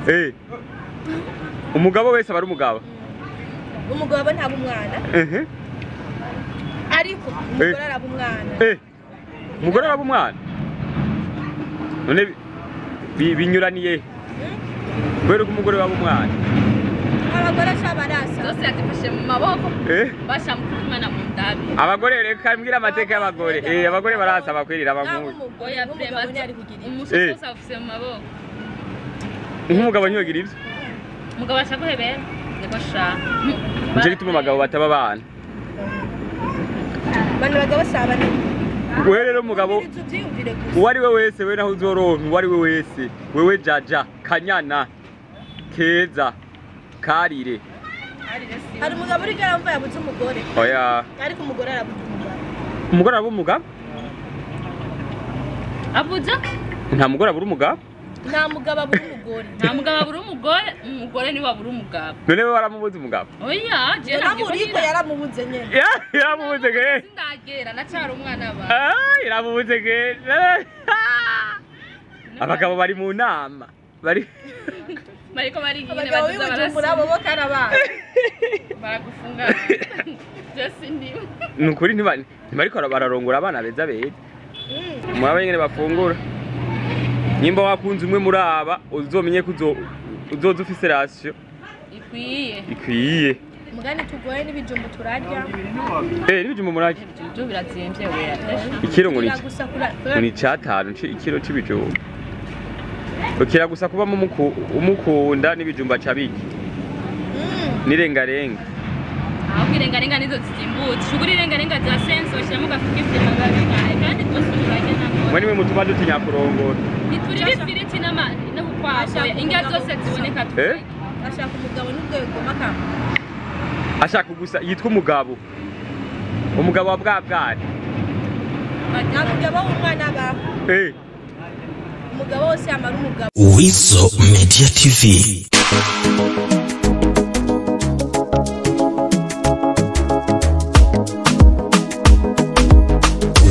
Eh. Umugabo wese aba ari umugabo. Umugabo ntaba umwana. Ariko umugore araba umwana. Umugore araba umwana. None binyuraniye. Kubera ko umugore waba umwana. Abagore shabarasa. Zose yazifashe mu maboko. Bashamukura umwana mu ndabi. Abagore reka mbwira amateka y'abagore. Abagore barasa bakwirira abankuye. Oya vraiment umusoso afise mu maboko. Nk'umugabo ntiyogira ivyo. Umugabo ashaka guhebera. Niko sha. Nje gituma abagabo bataba abana. Bana bagabo sabana. Wewe rero umugabo uwari we wese we naho uzoronka uwari we wese wewe jaja kanyana keza karire. Hari umugabo uri garamva yabuze umugore. Oya. Ariko umugore arabuze umugabo. Umugore arabura umugabo? Abuze? Nta mugore abura umugabo? Nta mugabo abura umugore. Nta mugabo abura umugore, umugore niwe abura umugabo. None we waramubuze umugabo? Oya, je namuriko yaramubuze nyene. Yaramubuze ke. Sindagera nacara umwana ba. Yaramubuze ke. Abagabo bari mu nama. Bari bariko bari nyine baza barasa. Bo karaba. Baragufunga. Just ndi. Nukuri ntibariko bararongora abana beza beza. Muraba nyene bafungura. Nimba wakunze umwe muri aba uzomenye ko uzoza ufise ration ikwiye. Ikwiye. Mugani tugoye n'ibijumbu turarya. N'ibijumbu murarya. Ibijumbu birazimvye we. Ikiro ngo ni 5 ikiro c'ibijumbu. Ukira gusa kuba umukunda n'ibijumba cabiki. Nirengarenga. Ahubwo irengarenga nizo zizimbutse. Shuguri irengarenga za sense bashiramo gafuka ifite magabi kandi twose turarya nako. Mwe nimwe mutuma dutinya kurongora. Ntiturira ifiriti no kukwabo indya zose ziboneka turya. Ashaka umugabo n'ubwego maka. Ashaka gusa yitwa umugabo. Umugabo wa bwabwari. Nta mugabo w'umwana ba. Umugabo wose amara umugabo. Weasel Media TV.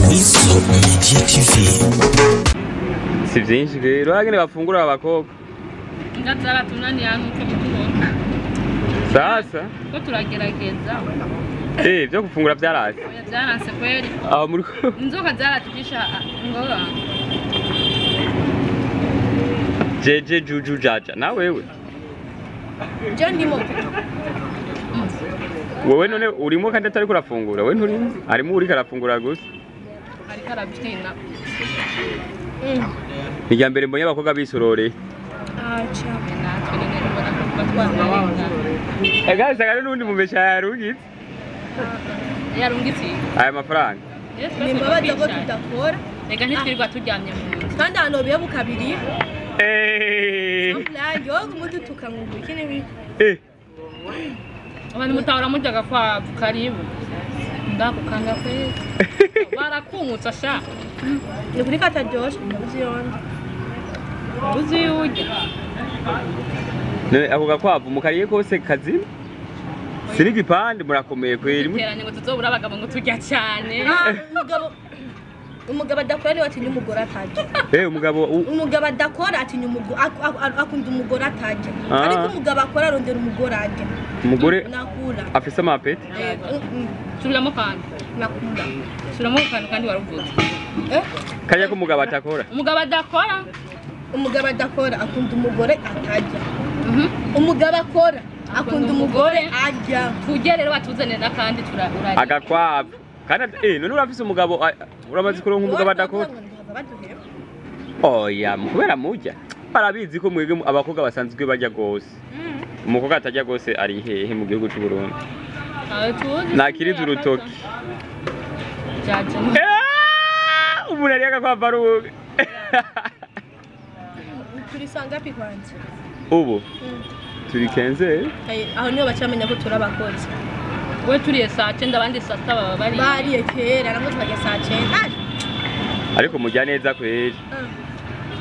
Weasel Media TV. Si byinshi rero hagene bafungura abakobwa. Ingatsara tunani nuko bitubona. Sasa ko turagerageza. Byo gufungura byarase. Oya byaranse kweri. Aho muri inzoka zaratukisha ngoba. Jeje juju jaja na wewe. Je ndimo. Wewe none urimo kandi atari kurafungura. Wewe nturimo. Arimo uri karafungura gusa. Ariko arabyina. Ni rya mbere mbonye abakobwa bisorore. Acha. Natwe nyine ubona ko kuba twazarenga. Ega sagara n'undi mubesha yarungitse. Yarungitse. Aya mafaranga. Ni mbabaza ko tudakora. Rega ntitwirirwa turyamye mu nzu. Kandi ahantu biye bukabiri. Yo umudutuka ngo iki ni Abantu mutahora murya agakwavu karibu. Ndakukanga kweli. Barakumutsa sha. Ni kuri kataryoshe ndabuze yonde. Uzi urya. None ako gakwavu mukariye kose kazima? Siri gipande murakomeye kweli. Teranye ngo tuzobura abagabo ngo turya cyane. Umugabo adakora ni atinya umugore atarya. Umugabo umugabo adakora atinya umugore akunda umugore atarya. Ariko umugabo akora arondera umugore arya. Umugore nakura. Afise amapeti? Subiramo kandi. Nakura. Subiramo kandi kandi waruvutse. Kajya ko umugabo atakora. Umugabo adakora. Umugabo adakora akunda umugore atarya. Umugabo akora akunda umugore arya. Tujye rero batuzanira kandi turarya. Agakwavu. Kandi none urafise umugabo uramaze kuronka umugabo adakora? Oya, kubera murya. Barabizi ko mwege abakobwa basanzwe barya gose. Umukobwa atarya gose ari hehe mu gihugu cy'u Burundi? Nakiriza urutoki. Umuntu ari agakwavu aruge. Turi sangapi kwanza? Ubu turi 15. Aho niho bacamenya ko turabakozi. We turiye saa 9 abandi saa 6 baba bari. Bariye kera namwe twajya saa 9. Ariko mujya neza kweri.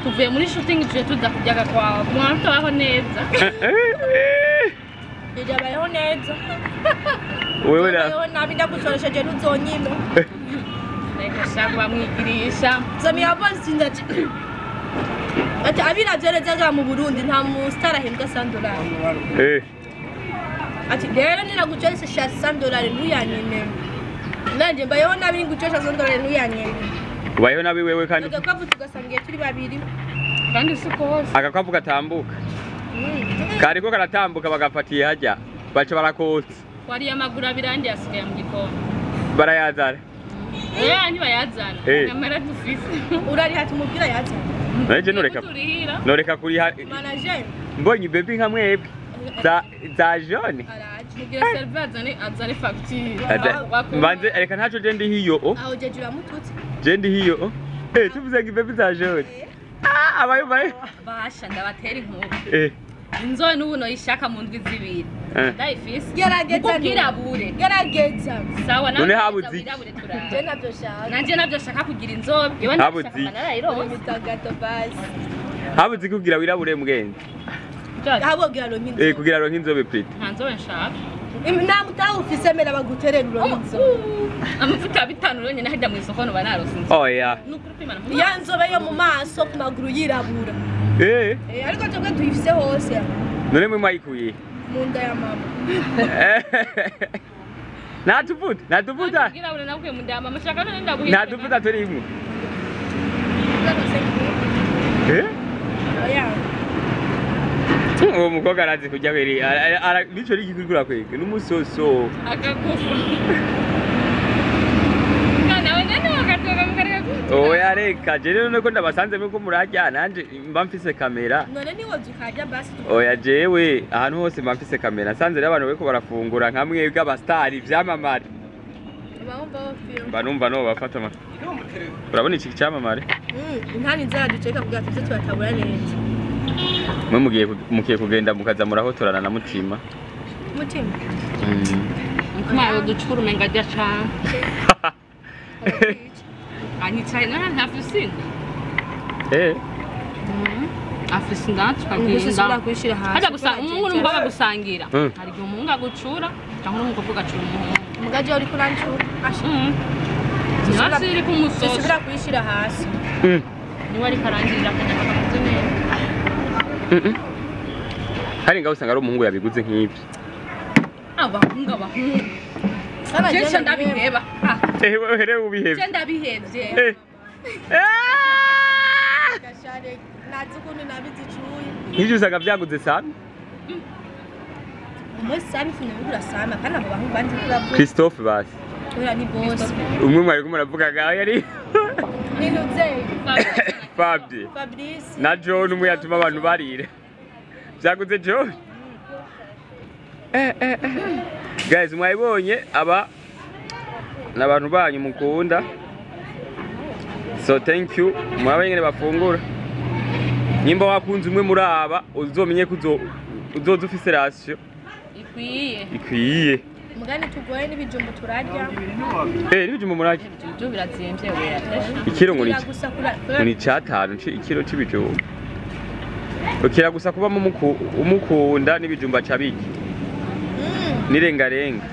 Tuvuye muri shooting tuje tuza kurya agakwavu. Mwana tubaho neza. Yabayeho neza. Wewe na nabi ndagutoresheje ntuzonyime. Reka shaka bamwigirisha. Zami yabazinda. Ati abiravyereza mu Burundi nta mu star ahembwa $100. Ati rero ninagucoresha $100 ntuyanyene. Nanje mbayeho nabi ngucoresha $100 ntuyanyene. Ubayeho nabi wewe kandi agakwavu tugasangiye turi babiri. Kandi siko hose. Agakwavu gatambuka. Kariko karatambuka bagafatiye hajya. Baca barakotsa. Wari amaguru abiri andi yasigaye mu gikombe. Barayazana. Ntibayazana. Nyamara dufise. Urari hati umubwira yazana. Nanje noreka. Noreka kuriha. Manager. Mbonye baby nka mwebwe. Za jaune. Mugira server azane facture. Mbanze reka ntaco je ndi hiyo. Aho je juramututse. Je ndi hiyo. Tuvuze ngo baby za jaune. Abayo bayo. Basha ndabatera inkuru. Inzobe n'ubu noyishaka mu ndwi zibiri. Ndayifise. Gerageza. Ubwirabure. Gerageza. Sawa none habuze. Je navyo shaka. Nanje navyo shaka kugira inzobe. Yewe Habuze. narayironse. Mitagato basi. Habuze kugira wirabure mugenzi. Habogira ronka inzobe. Kugira ronka inzobe plate. Nta nzobe nshaka. Namutaha ufise mera baguterera uronka inzobe. Amavuta bitanu rero nyene hajya mu isoko no banarose inzobe. Oya. Nukuri kwimana. Ya nzobe yo mu maso ku maguru yirabura. Ariko twebwe tuyifise hose. None mwe mwayikuye? Mu nda ya mama. Natuvuta, natuvuta. Yirabura nakuye mu nda ya mama shaka none ndaguhita. Natuvuta turi imwe. Oya. Uwo mukobwa arazi kurya beri nico rigikuri kwega n'umusoso akagufa. Kana wena wakatoka mukareka. Oya reka je rero niko ndabasanze mwe ko murarya nanje mba mfise kamera. None niwoza ukarya basi. Oya jewe ahantu hose mba mfise kamera nsanze rero abantu bariko barafungura nka mwebwe abastari vyamamare. Mba numva no bafata ama. Urabona iki cyamamare? Intani nzara duceka kugira tuze tubatabura neza. Mwe mugiye kugenda mukaza murahotorana na mutima. Mutima. Mutima ducura umenga rya cyane. Anicaye none ntafise inda. Afise inda tukagenda. Haja gusa umuhungu n'umukobwa gusangira. Hari igihe umuhungu agucura cyangwa n'umukobwa agacura umuhungu. Mugaje uri kurancura. Hasi iri kumusoso. Sisubira kuyishira hasi. Niwe ariko arangirira akanyama kameze neza. Hari ngaho usanga ari umuhungu yabiguze nk'ibyo. Abahungu abahungu. Jewe ndabiheba. Wewe ubihebye. Je ndabihebye. Gashare nazi ukuntu nabizicuye. Nk'ivyo usanga vyaguze sana. Umunsi sami funabigura sama kandi abo bahungu bandi kuravuga. Christophe basi. Ora ni boss. Umwe mwari ko muravuga gaho yari ni Nuzeye. Fabie. Fabrice. Na John umwe yatuma abantu barira. Vyaguze John. Guys mwayibonye aba n'abantu banyu mukunda. So thank you mwabaye ngene bafungura. Nyimba wakunze umwe muri aba uzomenye ko uzoza ufise ration ikwiye. Ikwiye. Mugani tugoye n'ibijumbu turarya. N'ibijumbu murarya. Ibijumbu birazimvye we. Ikiro ngo ni 5 ikiro c'ibijumbu. Ukira gusa kuba umukunda n'ibijumba cabiki. Nirengarenga.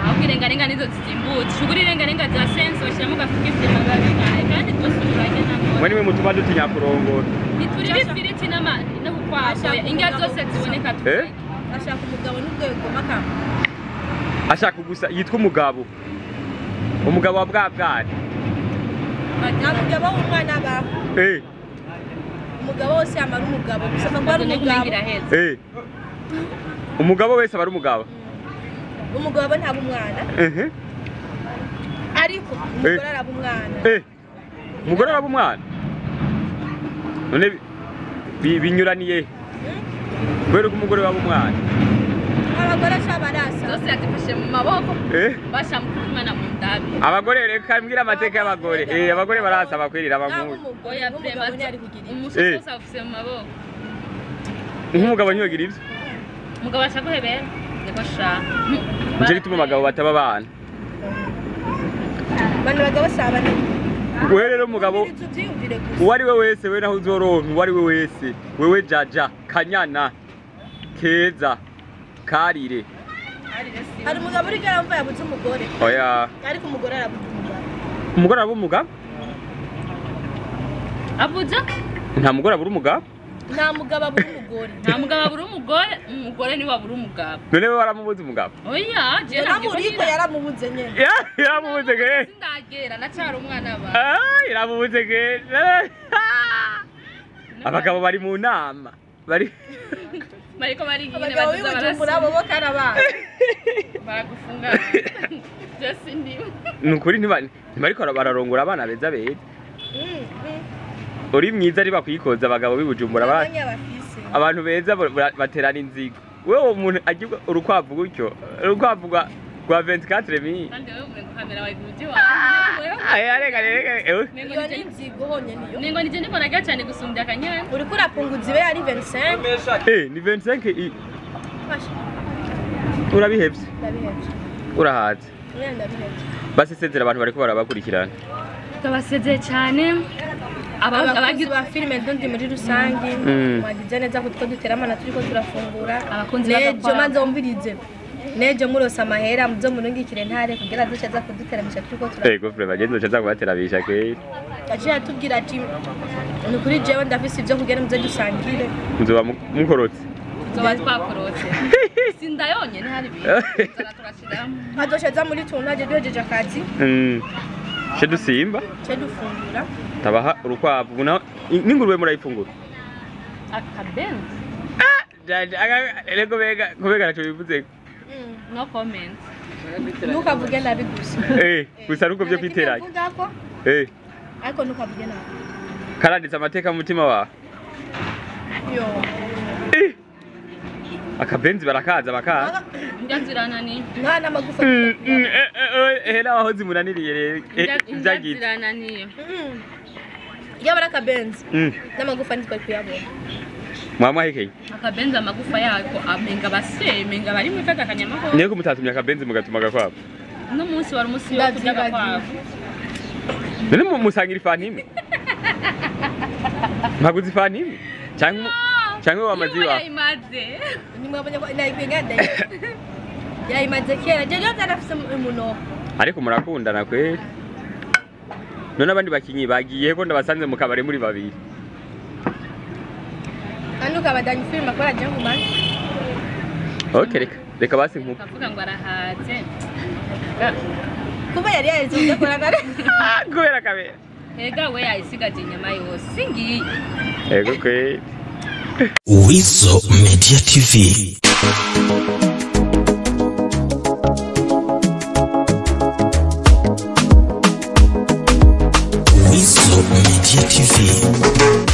Ahubwo irengarenga nizo zizimbutse. Shuguri irengarenga za sense washyiramo gafuka mababi kandi twose turarya ntabwo. Mwe nimwe mutuma dutinya kurongora. Ntiturira ifiriti n'ama no kukwasha. Indya zose ziboneka turarya. Ashaka umugabo n'ubwego makamba. Ashaka gusa yitwa umugabo. Umugabo wa bwabwari. Nta mugabo w'umwana abaho. Umugabo wose amara umugabo gusa ko ari umugabo. Umugabo wese aba ari umugabo. Umugabo ntaba umwana. Ariko umugore araba umwana. Umugore araba umwana. None binyuraniye. Kubera ko umugore waba umwana. Abagore shabarasa. Zose yazifashe mu maboko. Basha mukubimana mu ndabi. Abagore reka mbwira amateka y'abagore. Abagore barasa bakwirira abamuye. Oya vraiment umusoso wose afise mu maboko. Nk'umugabo ntiyogira ivyo. Umugabo ashaka guhebera. Niko sha. Nje gituma abagabo bataba abana. Bana bagabo sabana. Wewe rero umugabo uwo ari we wese we naho uzoronka uwo ari we wese wewe jaja kanyana keza karire. Hari umugabo uri garamva yabuze umugore. Oya. Ariko umugore arabuze umugabo. Umugore arabuze umugabo? Abuza? Nta mugore abura umugabo? Nta mugabo abura umugore. Nta mugabo abura umugore, umugore niwe abura umugabo. None we waramubuze umugabo? Oya, je namuriko yaramubuze nyene. Yaramubuze ke. Sindagera nacara umwana ba. Ah, yaramubuze ke. Abagabo bari mu nama. Bari bariko bari nyine Abagabo b'ibujumbura bo bo karabana. Baragufunga. Je sindi. Nukuri ntibariko bararongora abana beza beza. Uri mwiza ari bakwikoza abagabo b'ibujumbura abantu beza baterana inzigo. Wewe umuntu agibwa urukwavu gutyo, urukwavu rwa 24000. Kandi wewe umengo kamera wawe guji wawe. Aya reka reka. Iyo ni inzigo honyene iyo. Ningo nije ndiko nagira cyane gusumbya akanyana. Uriko urapunguza ibe ari 25. Ni 25. Urabihevye? Ndabihevye. Urahaze? Ndabihevye. Basi sezera abantu bariko barabakurikirana. Tubasezeye cyane. Abakunzi ba filime ndundi muri rusangi mwagize neza kuko duteramana turiko turafungura. Abakunzi nejo manze umvirize. Nejo murose amahera muzo murungikire ntare kugira duce za kuduteramisha turiko turafungura. Ego frère bagenzi duce za kubateramisha kweri. Yaciye atubwira ati ni kuri jewe ndafise ivyo kugira muze dusangire. Muzoba mukorotse. Tuzoba twakorotse. Sindayonyene hari ibintu. Turashiramo. Azosheza muri tuntu duhejeje akazi. Che dusimba? Che dufungura. Tabaha urukwavu na n'ingurube murayifungura. Akabenzi. Ah, rego bega kubega naco bivuze. No comment. Ntukavuge nabi gusa. Gusa nuko byo kwiteranya. Ariko ntukavuge nabi. Karanditse amateka mu mutima wawe. Yo. Akabenzi barakaza bakaza. Ndanziranani. Nta namagufa. Naho zimunaniriye rero. Byagize. Ndanziranani. Yaba akabenzi. Namagufa nitwa kuyabona. Mama hekeye. Akabenzi amagufa yako amenga base, menga bari mu kaka kanyamako. Niyo kumutatumya akabenzi mugatuma gakwabo. No munsi wari munsi yo kurya gakwabo. None musangira ifanta imwe. Mpaguze ifanta imwe. Cyangwa wamaziwa. Yayimaze. Nimwabonye ko nayikwenganda. Yayimaze kera. Je ryo zarafise umunoko. Ariko murakundana kweri. None abandi bakinyi bagiye ko ndabasanze mu kabare muri babiri. Kandi ukabadanya film akora je ngumane. Okay reka. Reka basi nkuko. Kavuga ngo arahaze. Kuba yari yaje gukora nare. Kubera kabera. Ega we yayisigaje inyama yose. Singiye. Ego kweri. Weasel Media TV.